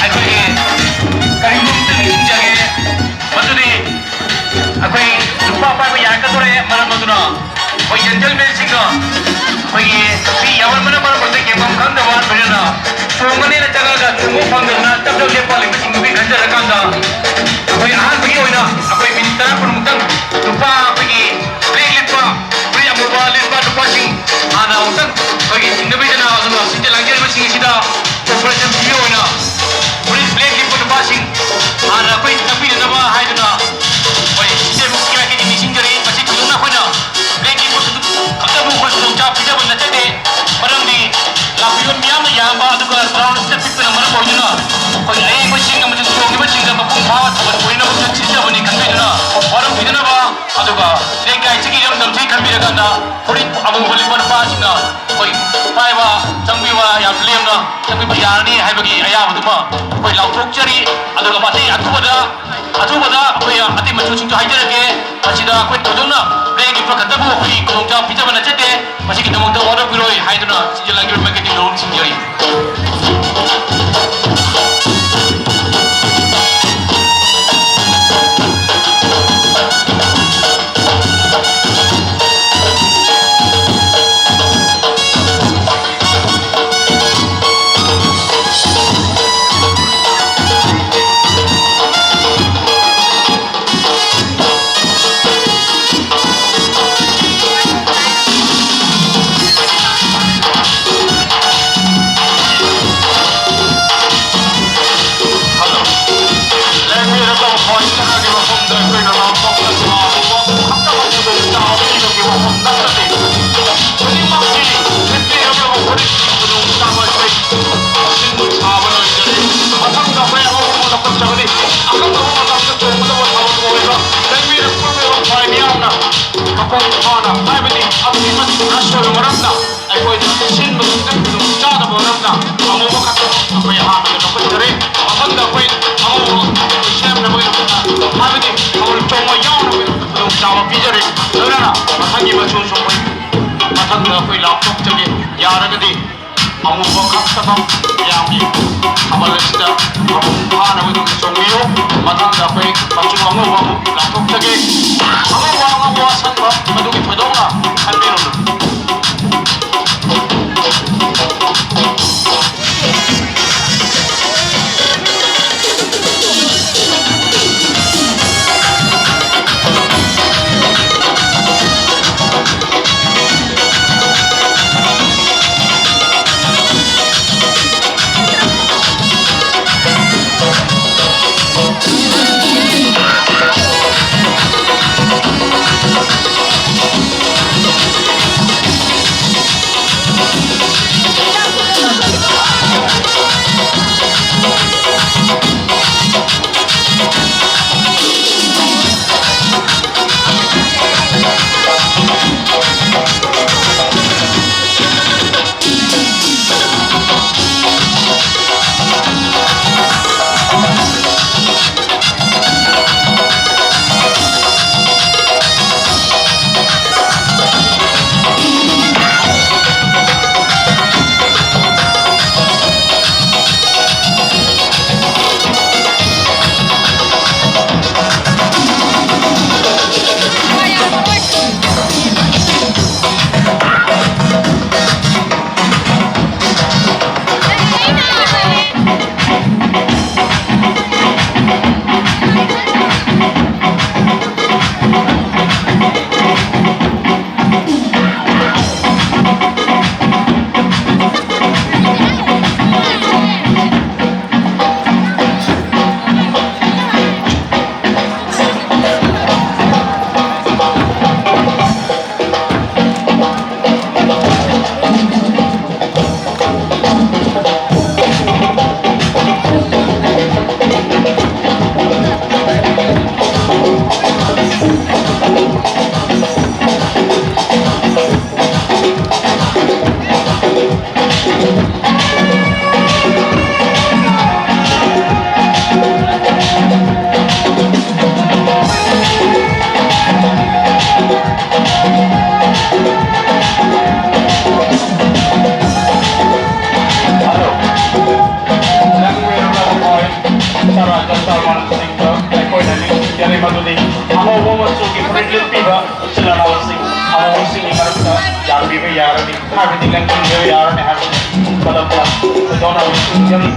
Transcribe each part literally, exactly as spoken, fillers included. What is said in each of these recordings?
ꯑꯩꯈꯣꯏꯒꯤ ꯀꯔꯤꯒꯨꯝꯕ ꯑꯝꯇ ꯅꯤꯡꯁꯤꯡꯖꯒꯦ, ꯃꯗꯨꯗꯤ ꯑꯩꯈꯣꯏ ꯅꯨꯄꯥ ꯄꯥꯏꯕ ꯌꯥꯔꯛꯀꯗꯣꯔꯦ꯫ ꯃꯔꯝ ꯑꯗꯨꯅ ꯑꯩꯈꯣꯏ gentlemanꯁꯤꯡꯅ ꯑꯩꯈꯣꯏꯒꯤ ꯅꯨꯄꯤ ꯌꯥꯝꯃꯟꯕꯅ ꯃꯔꯝ ꯑꯣꯏꯔꯒ ꯌꯦꯡꯐꯝ ꯈꯪꯗꯕ ꯂꯣꯏꯅꯅ ꯆꯣꯡꯒꯅꯦꯅ ꯆꯪꯉꯒ ꯆꯣꯡꯕ ꯐꯪꯗꯗꯅ ꯇꯞ ꯇꯞ ꯂꯦꯞꯄ ꯂꯩꯕꯁꯤꯡꯗꯨꯒꯤ ꯈꯟꯖꯔꯀꯥꯟꯗ ꯑꯩꯈꯣꯏ ꯑꯍꯥꯟꯕꯒꯤ ꯑꯣꯏꯅ ꯑꯩꯈꯣꯏ ꯃꯤꯅꯤꯠ ꯇꯔꯥ ꯀꯨꯟꯃꯨꯛꯇꯪ ꯅꯨꯄꯥ ꯑꯩꯈꯣꯏꯒꯤ ꯕ꯭ꯂꯦꯛ ꯂꯤꯠꯄ, ꯐꯨꯔꯤꯠ ꯑꯃꯨꯕ ꯂꯤꯠꯄ ꯅꯨꯄꯥꯁꯤꯡ ꯍꯥꯟꯅ ꯑꯃꯨꯛꯇꯪ ꯑꯩꯈꯣꯏꯒꯤ ꯆꯤꯡꯅꯕꯤꯗꯅ ꯑꯗꯨꯒ ꯁꯤꯗ ꯂꯥꯡꯖꯔꯤꯕꯁꯤꯡ ꯑꯁꯤꯗ cooperation ꯄꯤꯕ ꯑꯣꯏꯅ ꯐꯨꯔꯤꯠ ꯕ꯭ꯂꯦꯛ ꯂꯤꯠꯄ ꯅꯨꯄꯥꯁꯤꯡ ꯍꯥꯟꯅ ꯑꯩꯈꯣꯏ ꯇꯥꯛꯄꯤꯅꯅꯕ ꯍꯥꯏꯗꯨꯅ ꯑꯩꯈꯣꯏ ꯁꯤꯗ ꯑꯃꯨꯛ ꯀꯌꯥ ꯀꯌꯥꯗꯤ ꯅꯤꯡꯁꯤꯡꯖꯔꯤ꯫ ꯃꯁꯤ ꯊꯣꯏꯗꯣꯛꯅ ꯑꯩꯈꯣꯏꯅ ꯕ꯭ꯂꯦꯛ ꯂꯤꯠꯄ ꯈꯛꯇꯕꯨ ꯑꯩꯈꯣꯏ ꯈꯨꯗꯣꯡꯆꯥꯕ ꯄꯤꯖꯕ ꯅꯠꯆꯗꯦ꯫ ꯃꯔꯝꯗꯤ ꯂꯥꯛꯄꯤꯕ ꯃꯤꯌꯥꯝꯅ ꯌꯥꯝꯕ ꯑꯗꯨꯒ ground ꯑꯁꯤꯗ ꯄꯤꯛꯄꯅ ꯃꯔꯝ ꯑꯣꯏꯗꯨꯅ ꯑꯩꯈꯣꯏ ꯑꯌꯦꯡꯕꯁꯤꯡ ꯑꯃꯗꯤ ꯆꯣꯡꯂꯤꯕꯁꯤꯡꯗ ꯃꯄꯨꯡ ꯐꯥꯕ ꯊꯥꯕꯜ ꯑꯣꯏꯅꯕ ꯁꯤꯟꯖꯕꯅꯤ ꯈꯟꯕꯤꯗꯨꯅ ꯋꯥꯔꯧꯕꯤꯗꯅꯕ ꯑꯗꯨꯒ ꯈꯣꯠꯂꯤꯕ ꯅꯨꯄꯥꯁꯤꯡꯅ ꯑꯩꯈꯣꯏ ꯄꯥꯏꯕ ꯆꯪꯕꯤꯕ ꯌꯥꯝ ꯂꯦꯝꯅ ꯆꯪꯕꯤꯕ ꯌꯥꯔꯅꯤ ꯍꯥꯏꯕꯒꯤ ꯑꯌꯥꯕꯗꯨꯃ ꯑꯩꯈꯣꯏ ꯂꯥꯎꯊꯣꯛꯆꯔꯤ꯫ ꯑꯗꯨꯒ ꯃꯊꯪ ꯑꯊꯨꯕꯗ, ꯑꯊꯨꯕꯗ ꯑꯩꯈꯣꯏ ꯑꯇꯩ ꯃꯆꯨꯁꯤꯡꯁꯨ ꯍꯥꯏꯖꯔꯛꯀꯦ꯫ ꯃꯁꯤꯗ ꯑꯩꯈꯣꯏ ꯊꯣꯏꯗꯣꯛꯅ ꯕ꯭ꯔꯦꯛꯀꯤ ꯈꯛꯇꯕꯨ ꯑꯩꯈꯣꯏ ꯈꯨꯗꯣꯡꯆꯥꯕ ꯄꯤꯖꯕ ꯅꯠꯆꯗꯦ꯫ ꯃꯁꯤꯒꯤꯗꯃꯛꯇ ꯋꯥꯔꯧꯕꯤꯔꯣꯏ ꯍꯥꯏꯗꯨꯅ ꯁꯤꯖꯤꯜꯂꯒ ꯃꯥꯏꯀꯩꯗꯒꯤ ꯅꯣꯡ ꯁꯤꯡꯖꯔꯤ꯫ ꯂꯦꯡꯃꯤꯔꯒ ꯍꯣꯏ ꯆꯠꯅꯒꯤ ꯃꯐꯝꯗ ꯑꯩꯈꯣꯏꯅ ꯂꯥꯎꯊꯣꯛꯅ ꯁꯥꯕ ꯄꯣꯠ ꯈꯛꯇꯃꯛ ꯈꯨꯗꯣꯡ ꯆꯥꯕ ꯄꯤꯕꯒꯤ ꯋꯥꯐꯝ ꯅꯠꯇꯦ꯫ ꯈꯨꯗꯤꯡꯃꯛꯀꯤ ꯁꯤꯟꯕꯤꯔꯕ ꯈꯨꯗꯤꯡ ꯈꯨꯗꯣꯡ ꯆꯥꯕ ꯑꯩꯈꯣꯏ ꯁꯤꯟꯕ ꯁꯥꯕ ꯂꯣꯏꯖꯔꯦ꯫ ꯃꯊꯪꯗ ꯑꯩꯈꯣꯏ ꯑꯉꯧꯕ ꯑꯃ ꯂꯧꯈꯠꯆꯒꯅꯤ꯫ ꯑꯀꯛꯅꯕ ꯃꯇꯝꯗ ꯆꯣꯡꯒꯗꯕ ꯊꯕꯛ ꯑꯣꯏꯕ ꯂꯦꯡꯃꯤꯔ ꯄꯨꯝꯅꯃꯛ ꯈ꯭ꯋꯥꯏ ꯃꯤꯌꯥꯝꯅ ꯃꯄꯨꯡ ꯐꯥꯅ ꯍꯥꯏꯕꯗꯤ ꯑꯁꯤꯃ ꯔꯁ ꯑꯣꯏꯕ ꯃꯔꯝꯅ ꯑꯩꯈꯣꯏꯗ ꯁꯤꯟꯕꯗꯨꯗ ꯈꯨꯗꯣꯡ ꯆꯥꯗꯕ ꯃꯔꯝꯅ ꯑꯃꯨꯕ ꯈꯛꯇ ꯑꯩꯈꯣꯏ ꯑꯍꯥꯟꯕꯗ ꯂꯧꯈꯠꯆꯔꯦ꯫ ꯃꯊꯪꯗ ꯑꯩꯈꯣꯏ ꯑꯉꯧꯕ ꯁꯦꯝꯅꯕꯒꯤꯗꯃꯛꯇ ꯍꯥꯏꯕꯗꯤ ꯊꯥꯕꯜ ꯆꯣꯡꯕ ꯌꯥꯎꯅꯕꯒꯤꯗꯃꯛꯇ ꯈꯨꯗꯣꯡꯆꯥꯕ ꯄꯤꯖꯔꯤ꯫ ꯂꯣꯏꯅꯅ ꯃꯊꯪꯒꯤ ꯃꯆꯨꯁꯨ ꯑꯩꯈꯣꯏ ꯃꯊꯪꯗ ꯑꯩꯈꯣꯏ ꯂꯥꯎꯊꯣꯛꯆꯒꯦ꯫ ꯌꯥꯔꯒꯗꯤ ꯑꯃꯨꯕ ꯈꯛꯇꯃꯛ ꯃꯌꯥꯝꯒꯤ ꯊꯥꯕꯜ ꯑꯁꯤꯗ ꯃꯄꯨꯡ ꯐꯥꯅꯕꯒꯤꯗꯃꯛꯇ ꯆꯣꯡꯕꯤꯌꯨ꯫ ꯃꯊꯪꯗ ꯑꯩꯈꯣꯏ ꯃꯆꯨ ꯑꯉꯧꯕ ꯑꯃꯨꯛ ꯂꯥꯎꯊꯣꯛꯆꯒꯦ꯫ ꯑꯉꯧꯕ, ꯑꯉꯧꯕ, ꯑꯁꯪꯕ, ꯃꯗꯨꯒꯤ ꯊꯣꯏꯗꯣꯛꯅ ꯈꯟꯕꯤꯔꯨꯅꯨ꯫ ꯑꯃꯨꯛꯁꯤꯡꯒꯤ ꯃꯔꯛꯇ ꯌꯥꯔꯨꯕꯤꯕ ꯌꯥꯔꯅꯤ, ꯍꯥꯏꯕꯗꯤ ꯂꯦꯡꯁꯤꯟꯕꯤꯕ ꯌꯥꯔꯅꯤ ꯍꯥꯏꯕ ꯈꯨꯗꯝ ꯑꯣꯏꯅ ꯈꯨꯗꯣꯜ ꯑꯃꯁꯨ ꯄꯤꯖꯔꯤ꯫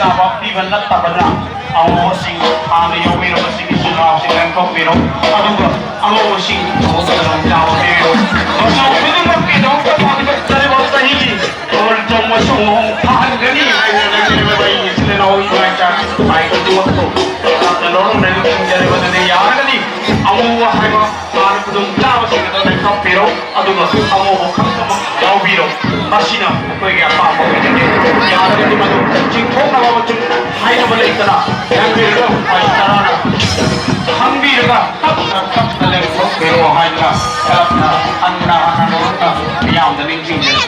ꯆꯥꯕ ꯄꯤꯕ ꯅꯠꯇꯕꯅ, ꯑꯉꯧꯕꯁꯤꯡ ꯍꯥꯟꯅ ꯌꯥꯎꯕꯤꯔꯕꯁꯤꯡ ꯏꯆꯤꯜ ꯏꯅꯥꯎꯁꯤꯡ ꯂꯦꯡꯊꯣꯛꯄꯤꯔꯣ꯫ ꯑꯗꯨꯒ ꯑꯉꯧꯕꯁꯤꯡ ꯈꯨꯗꯣꯡꯆꯥꯕ ꯄꯤꯕꯤꯔꯣ꯫ ꯃꯇꯧ ꯈꯨꯗꯤꯡꯃꯛꯀꯤꯗꯃꯛꯇ ꯐꯥꯎꯗꯕ ꯆꯠꯆꯔꯤꯕ ꯆꯍꯤꯒꯤ ꯊꯥꯕꯜ ꯆꯣꯡꯕꯁꯨ ꯃꯄꯨꯡ ꯐꯥꯍꯟꯒꯅꯤ ꯍꯥꯏꯅ ꯂꯩꯖꯔꯤꯕ ꯑꯩꯒꯤ ꯏꯆꯤꯜ ꯏꯅꯥꯎ ꯏꯃꯥ ꯏꯆꯥ ꯏꯄꯥ ꯏꯄꯨ ꯈꯨꯗꯤꯡꯃꯛꯄꯨ ꯂꯥꯞꯅ ꯂꯧꯔꯝꯂꯒ ꯈꯪꯖꯔꯤꯕꯗꯨꯗꯤ ꯌꯥꯔꯒꯗꯤ ꯑꯉꯧꯕ ꯍꯥꯏꯕ ꯃꯥꯅ ꯈꯨꯗꯣꯡꯆꯥꯕꯁꯤꯡ ꯑꯗꯨ ꯂꯦꯞꯊꯣꯛꯄꯤꯔꯣ, ꯑꯗꯨꯒ ꯑꯃꯨꯛ ꯈꯛꯇꯃꯛ ꯌꯥꯎꯕꯤꯔꯣ꯫ ꯃꯁꯤꯅ ꯑꯩꯈꯣꯏꯒꯤ ꯑꯄꯥꯝꯕ ꯑꯣꯏꯖꯒꯦ꯫ ꯌꯥꯔꯒꯗꯤ ꯃꯗꯨ ꯆꯤꯡꯊꯣꯛꯅꯕ ꯃꯆꯨꯝ ꯍꯥꯏꯅꯕ ꯂꯩꯇꯅ ꯈꯟꯕꯤꯔꯒ ꯃꯥꯏ ꯇꯔꯥꯅ ꯈꯪꯕꯤꯔꯒ ꯇꯞꯅ ꯇꯞꯅ ꯂꯦꯞꯊꯣꯛꯄꯤꯔꯣ ꯍꯥꯏꯗꯨꯅ ꯇꯞꯅ ꯍꯟꯅ ꯍꯟꯅ ꯂꯣꯟꯅ ꯃꯤꯌꯥꯝꯗ ꯅꯤꯡꯁꯤꯡꯖꯔꯤ꯫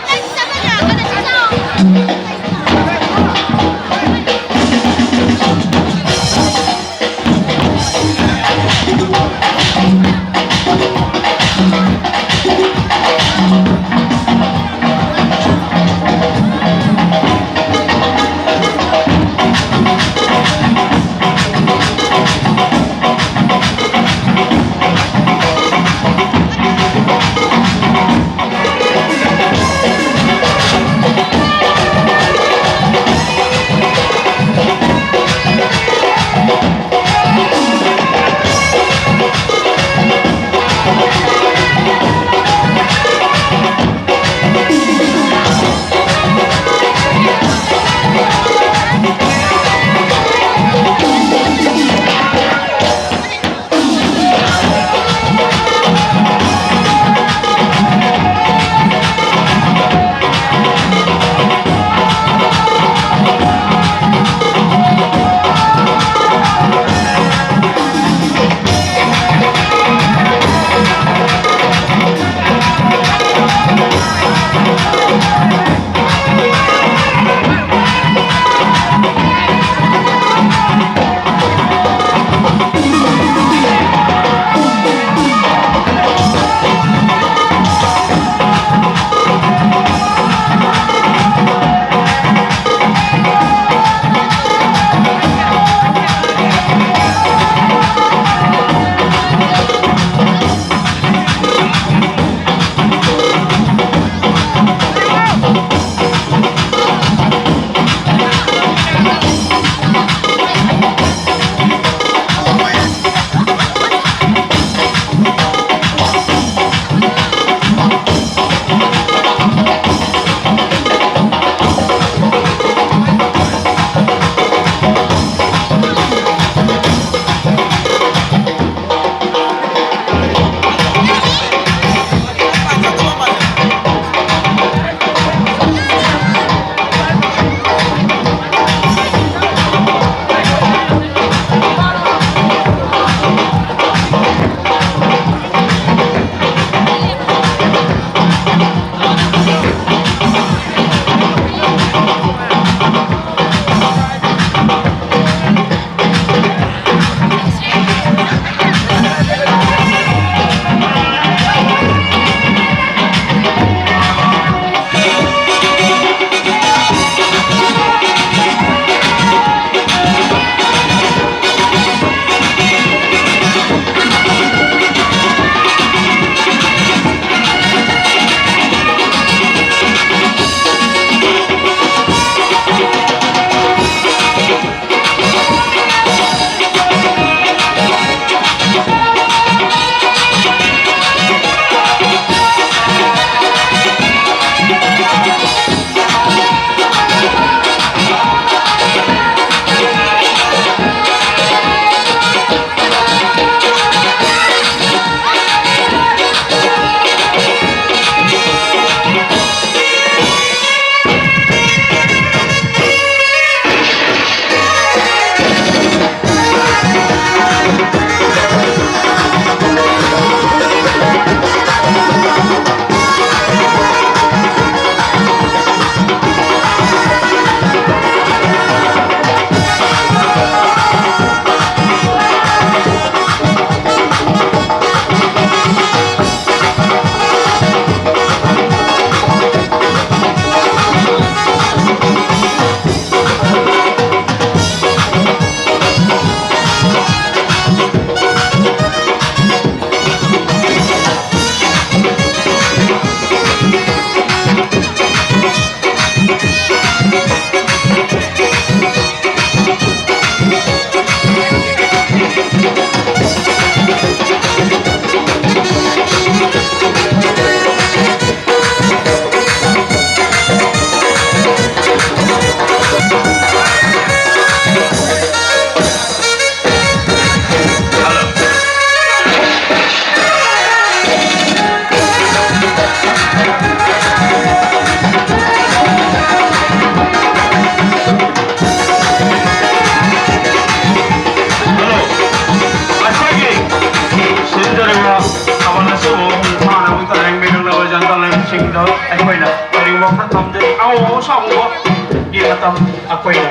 ꯃꯇꯝ ꯑꯩꯈꯣꯏꯅ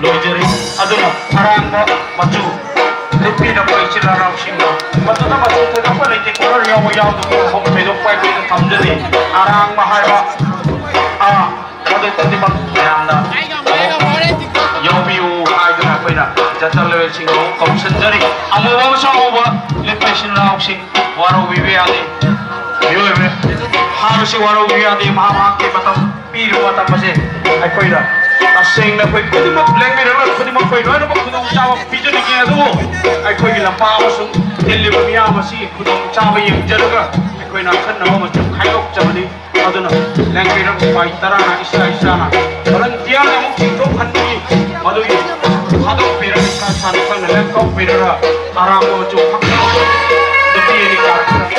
ꯂꯣꯏꯖꯔꯤ꯫ ꯑꯗꯨꯅ ꯑꯔꯥꯡꯕ ꯃꯆꯨ ꯂꯤꯠꯄꯤꯔꯕ ꯏꯆꯤꯜ ꯏꯅꯥꯎꯁꯤꯡꯅ ꯃꯗꯨꯗ ꯃꯆꯨ ꯊꯣꯏꯗꯣꯛꯄ ꯂꯩꯇꯦ, ꯀꯣꯂꯔ ꯌꯥꯎꯕ ꯌꯥꯎꯗꯕ ꯃꯐꯝ ꯊꯣꯏꯗꯣꯛꯄ ꯑꯩꯈꯣꯏꯅ ꯊꯝꯖꯔꯤ꯫ ꯑꯔꯥꯡꯕ ꯍꯥꯏꯕ ꯑꯥ ꯃꯗꯨ ꯈꯨꯗꯤꯡꯃꯛ ꯃꯌꯥꯝꯅ ꯌꯥꯎꯕꯤꯌꯨ ꯍꯥꯏꯗꯨꯅ ꯑꯩꯈꯣꯏꯅ ꯖꯟꯇꯔ ꯂꯣꯌꯔꯁꯤꯡ ꯑꯃꯨꯛ ꯀꯧꯁꯤꯟꯖꯔꯤ꯫ ꯑꯃꯨꯕ ꯑꯃꯁꯨꯡ ꯑꯉꯧꯕ ꯂꯤꯠꯄ ꯏꯆꯤꯜ ꯏꯅꯥꯎꯁꯤꯡ ꯋꯥꯔꯧꯕꯤꯕ ꯌꯥꯗꯦ꯫ ꯃꯤꯑꯣꯏꯕ ꯍꯥꯏꯕꯁꯤ ꯋꯥꯔꯧꯕꯤꯕ ꯌꯥꯗꯦ꯫ ꯃꯍꯥꯛ ꯃꯍꯥꯛꯀꯤ ꯃꯇꯝ ꯄꯤꯔꯤꯕ ꯃꯇꯝ ꯑꯁꯦ ꯑꯩꯈꯣꯏꯗ ꯇꯁꯦꯡꯅ ꯑꯩꯈꯣꯏ ꯈꯨꯗꯤꯡꯃꯛ ꯂꯦꯡꯃꯤꯟꯅꯔꯒ ꯈꯨꯗꯤꯡꯃꯛ ꯑꯩꯈꯣꯏ ꯂꯣꯏꯅꯃꯛ ꯈꯨꯗꯣꯡꯆꯥꯕ ꯄꯤꯖꯅꯤꯡꯉꯤ꯫ ꯑꯗꯨꯕꯨ ꯑꯩꯈꯣꯏꯒꯤ ꯂꯝꯄꯥꯛ ꯑꯃꯁꯨꯡ ꯇꯤꯜꯂꯤꯕ ꯃꯤꯌꯥꯝ ꯑꯁꯤꯒꯤ ꯈꯨꯗꯣꯡꯆꯥꯕ ꯌꯦꯡꯖꯔꯒ ꯑꯩꯈꯣꯏꯅ ꯑꯈꯟꯅꯕ ꯃꯆꯨ ꯈꯥꯏꯗꯣꯛꯆꯕꯅꯤ꯫ ꯑꯗꯨꯅ ꯂꯦꯡꯃꯤꯟꯅꯔꯒ ꯎꯄꯥꯏ ꯇꯔꯥꯅ ꯏꯁꯥ ꯏꯁꯥꯅ ꯚꯣꯂꯟꯇꯤꯌꯔꯅ ꯑꯃꯨꯛ ꯆꯤꯡꯊꯣꯛꯍꯟꯕꯒꯤ ꯃꯗꯨꯒꯤ ꯊꯥꯗꯣꯛꯄꯤꯔꯒ ꯏꯁꯥ ꯏꯁꯥꯅ ꯈꯪꯅ ꯂꯦꯡꯊꯣꯛꯄꯤꯔꯒ ꯑꯔꯥꯡꯕ ꯃꯆꯨ ꯐꯪꯅꯕ ꯅꯨꯄꯤ ꯑꯅꯤ ꯀꯥꯔꯛꯄꯗ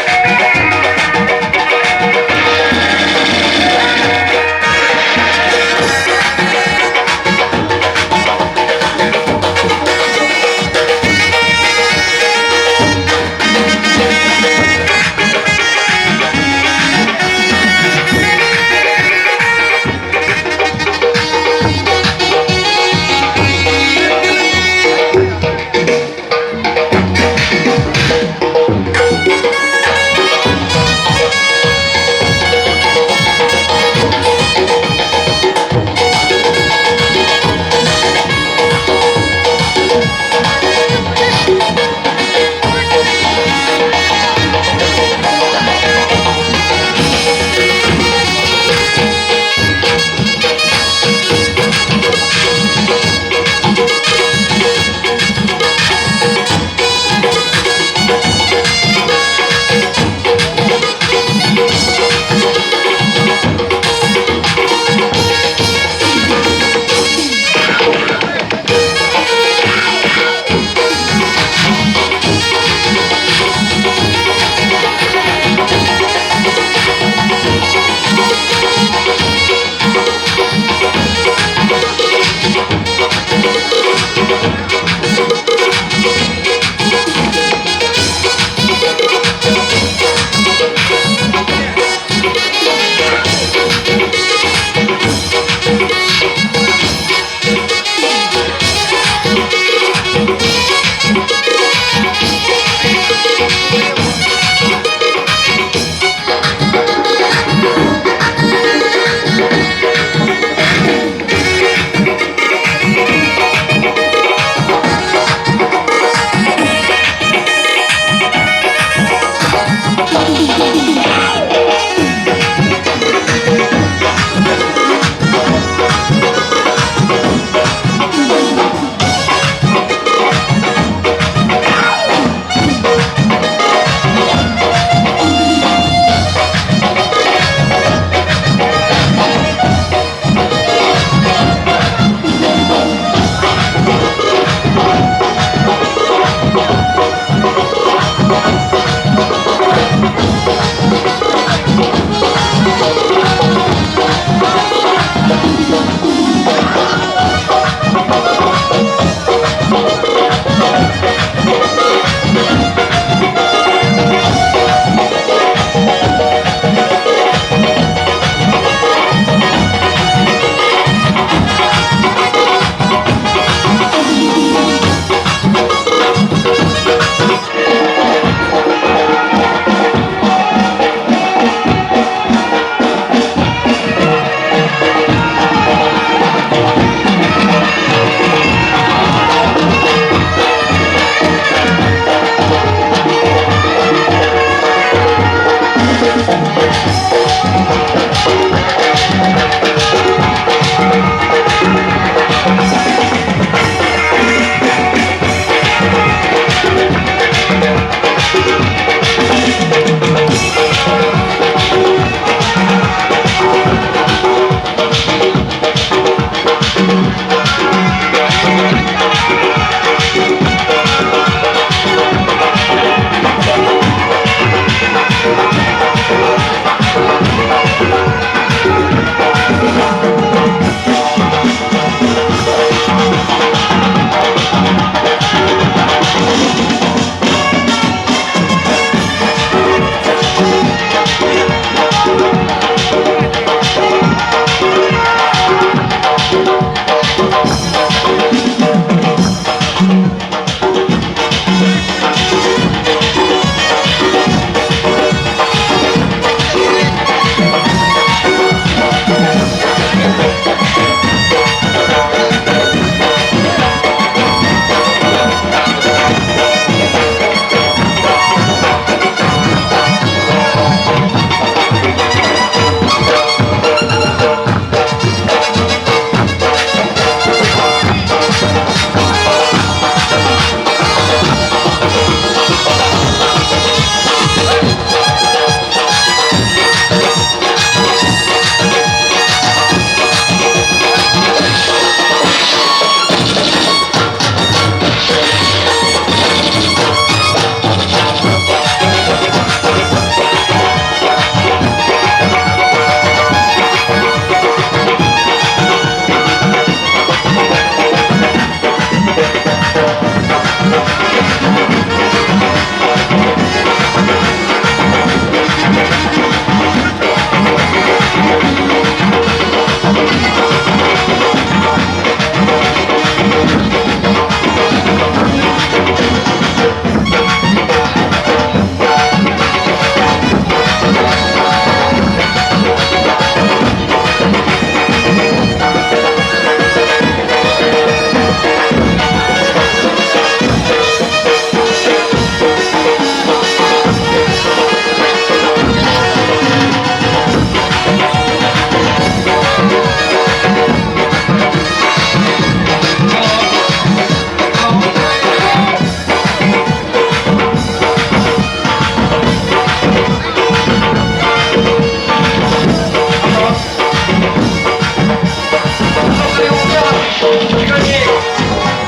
ꯑꯩꯈꯣꯏꯒꯤ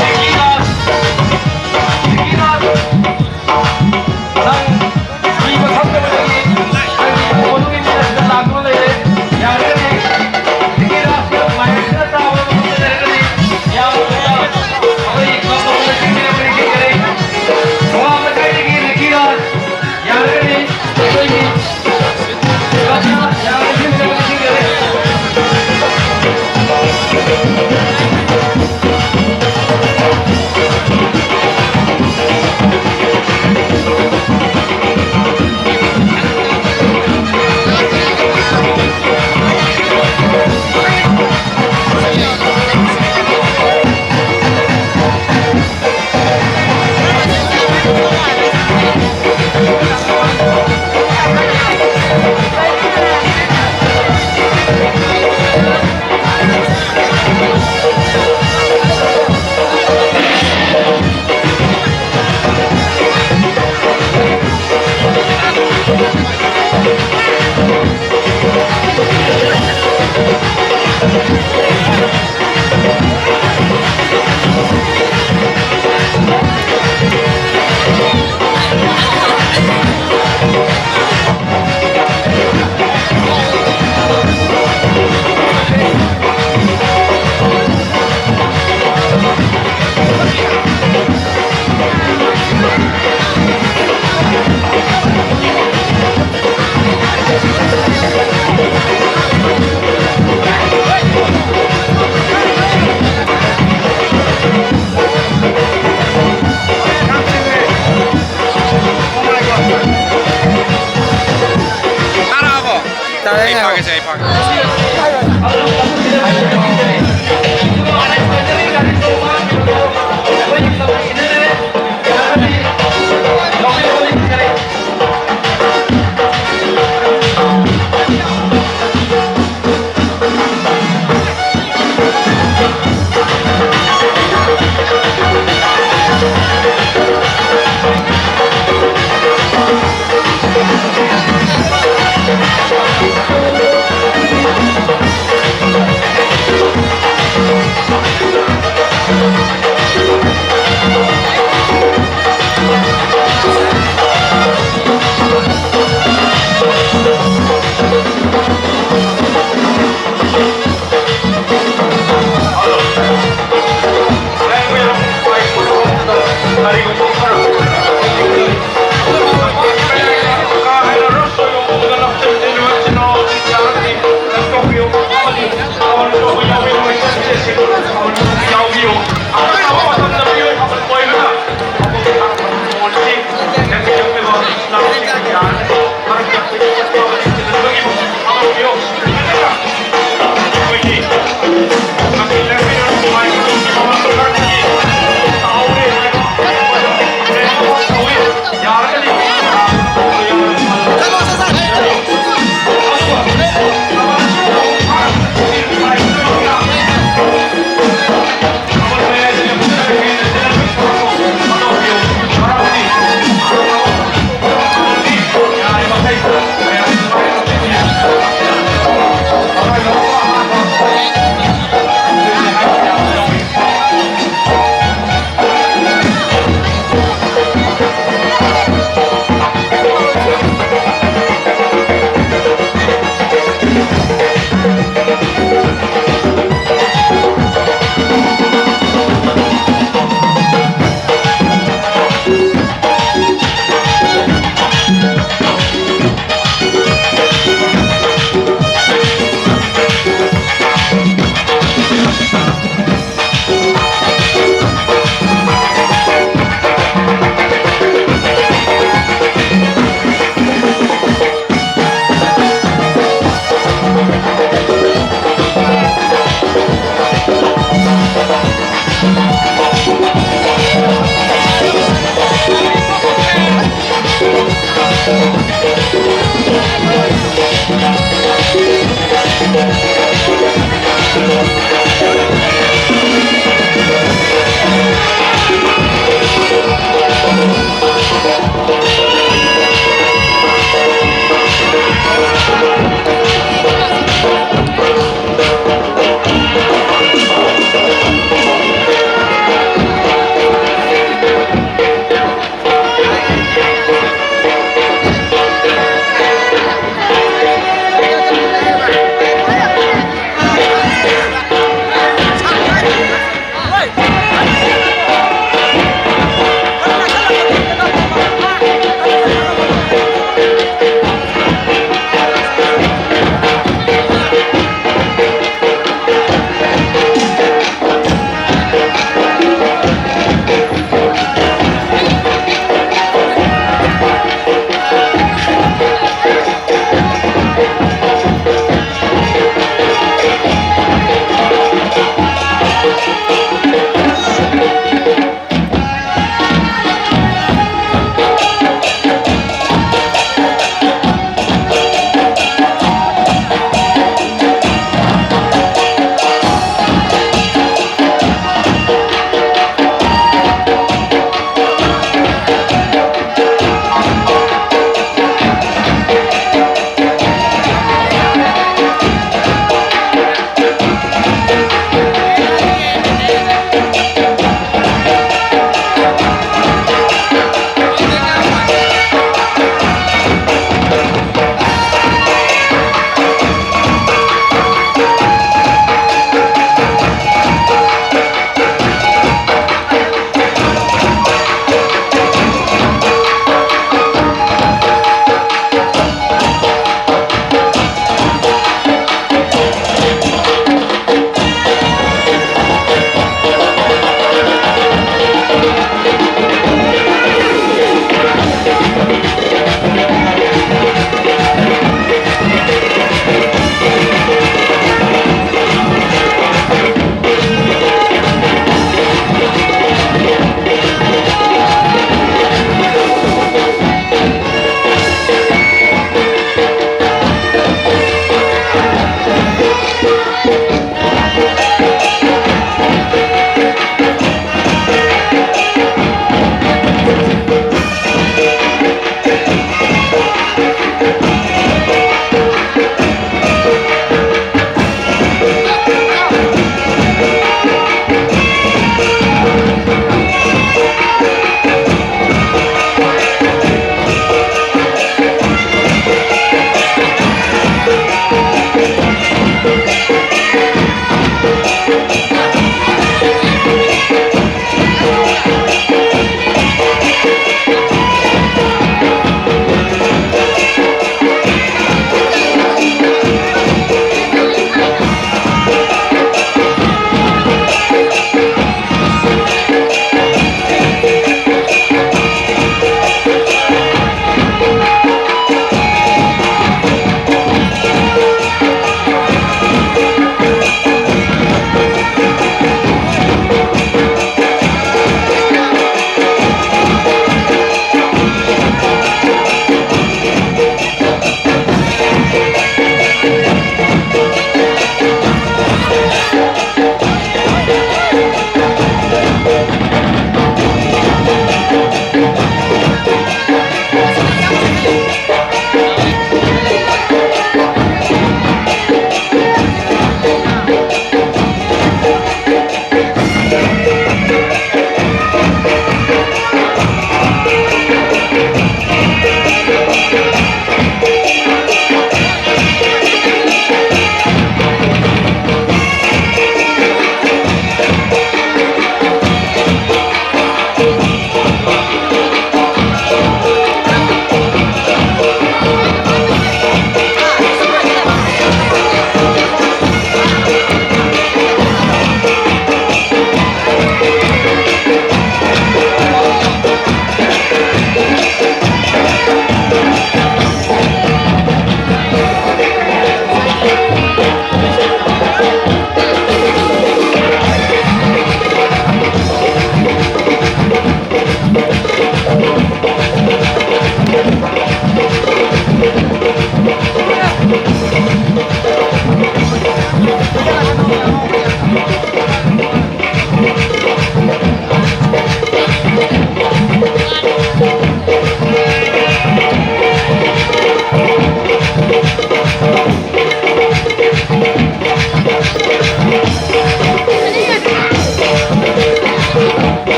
ꯔꯤꯀꯤ ꯔꯥꯖ, ꯔꯤꯀꯤ ꯔꯥꯖ, ꯅꯪ ꯏꯕ ꯈꯪꯗꯕꯗꯒꯤ ꯅꯪꯒꯤ ꯏꯃꯨꯡ ꯃꯅꯨꯡꯒꯤ ꯃꯤ ꯑꯁꯤꯗ ꯂꯥꯛꯇꯨꯅ ꯂꯩꯔꯦ꯫ ꯌꯥꯔꯒꯗꯤ ꯔꯤꯀꯤ ꯔꯥꯖꯀ ꯃꯥꯏꯛꯁꯤꯅ ꯇꯥꯕ ꯃꯐꯝꯗ ꯂꯩꯔꯒꯗꯤ ꯌꯥꯝꯅ ꯑꯩꯈꯣꯏ ꯀꯝꯄꯣꯖꯔꯁꯤꯡꯁꯤꯅ ꯃꯔꯤ ꯁꯤꯟꯖꯔꯦ꯫ ꯊꯣꯉꯥꯝ ꯂꯩꯀꯥꯏꯗꯒꯤ ꯔꯤꯀꯤ ꯔꯥꯖ, ꯌꯥꯔꯒꯗꯤ ꯑꯩꯈꯣꯏꯒꯤ ꯀꯆꯥ ꯌꯥꯔꯒꯗꯤ ꯁꯤꯟꯖꯔꯦ, ꯁꯤꯟꯖꯔꯦ꯫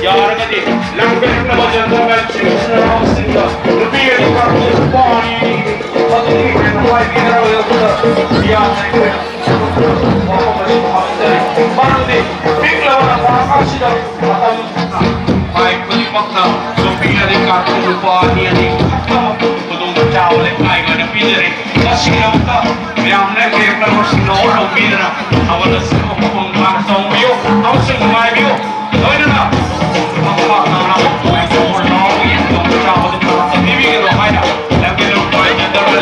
ꯌꯥꯔꯒꯗꯤ ꯂꯥꯡꯕꯤꯔꯛꯅꯕ ꯖꯦꯟꯇꯜꯃꯦꯟꯁꯤꯡ, ꯏꯆꯤꯟ ꯏꯅꯥꯎꯁꯤꯡꯗ ꯅꯨꯄꯤ ꯑꯅꯤ ꯀꯥꯡꯕꯨ ꯅꯨꯄꯥ ꯑꯅꯤ ꯑꯅꯤ ꯑꯗꯨꯒꯤ ꯍꯦꯟꯅ ꯋꯥꯏꯕꯤꯗꯅꯕꯒꯤꯗꯃꯛꯇ ꯌꯥꯝꯅ ꯑꯩꯈꯣꯏꯅ ꯋꯥꯐꯝ ꯑꯁꯤ ꯊꯝꯖꯔꯤ꯫ ꯃꯔꯝꯗꯤ ꯄꯤꯛꯂꯕ ꯂꯝꯄꯥꯛ ꯑꯁꯤꯗ ꯃꯇꯝ ꯃꯥꯏ ꯈꯨꯗꯤꯡꯃꯛꯇ ꯅꯨꯄꯤ ꯑꯅꯤ ꯀꯥꯡꯕꯨ ꯅꯨꯄꯥ ꯑꯅꯤ ꯑꯅꯤ ꯈꯨꯗꯣꯡꯆꯥꯕ ꯂꯩꯀꯥꯏꯒꯤ ꯑꯣꯏꯅ ꯄꯤꯖꯔꯤ꯫ ꯃꯁꯤꯒꯤꯗꯃꯛꯇ ꯃꯌꯥꯝꯅ ꯀꯦꯛ ꯂꯧꯕꯁꯤꯡꯅ ꯍꯣꯠꯅꯕꯤꯗꯅ ꯊꯥꯕꯜ ꯑꯁꯤꯕꯨ ꯃꯄꯨꯡ ꯐꯥꯅ ꯆꯣꯡꯕꯤꯌꯨ ꯑꯃꯁꯨꯡ ꯅꯨꯡꯉꯥꯏꯕꯤꯌꯨ꯫ ꯂꯣꯏꯅꯅ ꯃꯈꯥ ꯇꯥꯅ ꯃꯣꯏ ꯆꯣꯡꯕ ꯂꯥꯎꯕꯒꯤ ꯈꯨꯗꯣꯡꯆꯥꯕꯗꯨ ꯄꯤꯕꯤꯒꯅꯨ ꯍꯥꯏꯅ ꯂꯝꯒꯤ ꯂꯝ ꯄꯥꯏꯅꯗꯕ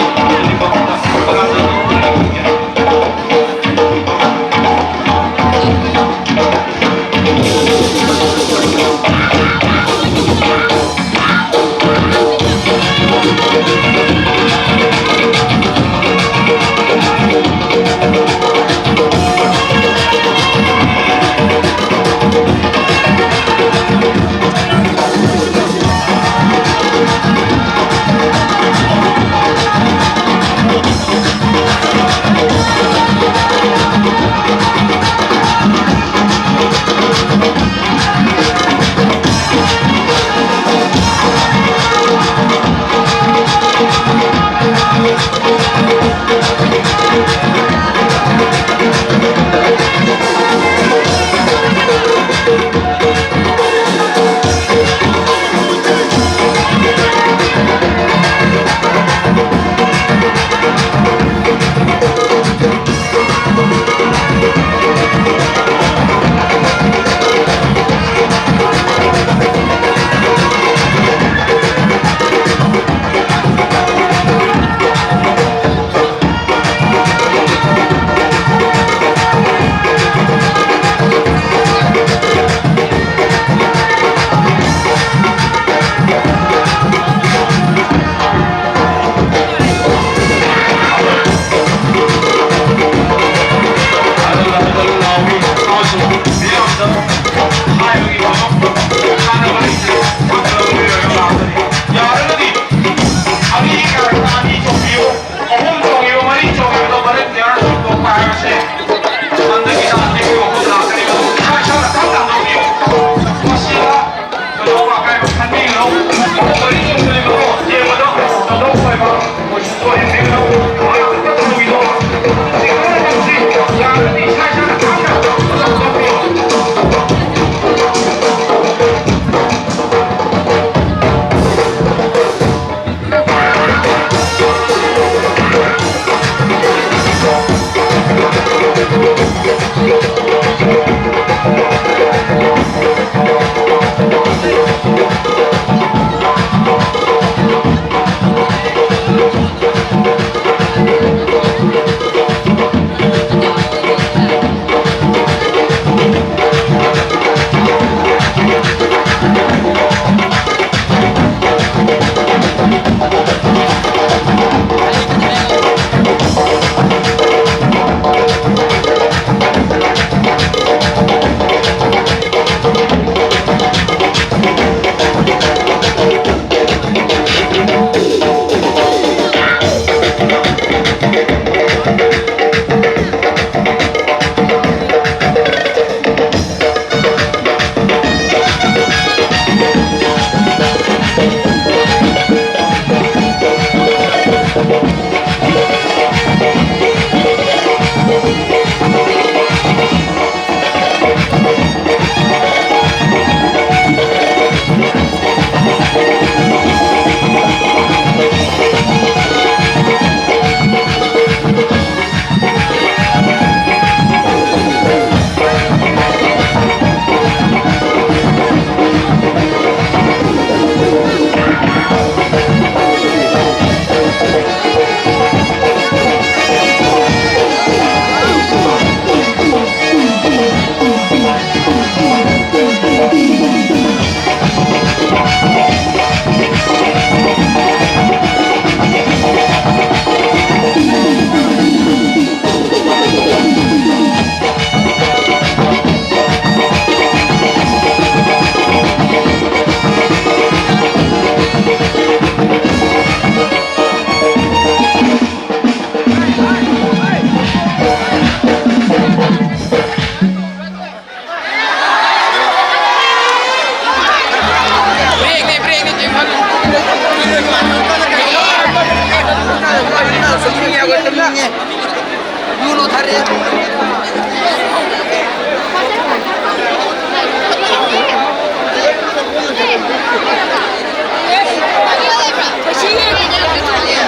ꯌꯨ ꯂꯣꯊꯔꯦ꯫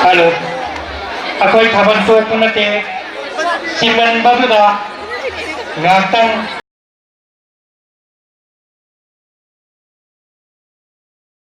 ꯍꯜꯂꯣ꯫ ꯑꯩꯈꯣꯏ ꯊꯥꯕꯜ ꯆꯣꯛꯄ ꯅꯠꯇꯦ꯫ ꯆꯤꯟꯃꯟꯕꯗꯨꯗ ꯉꯥꯏꯍꯥꯛꯇꯪ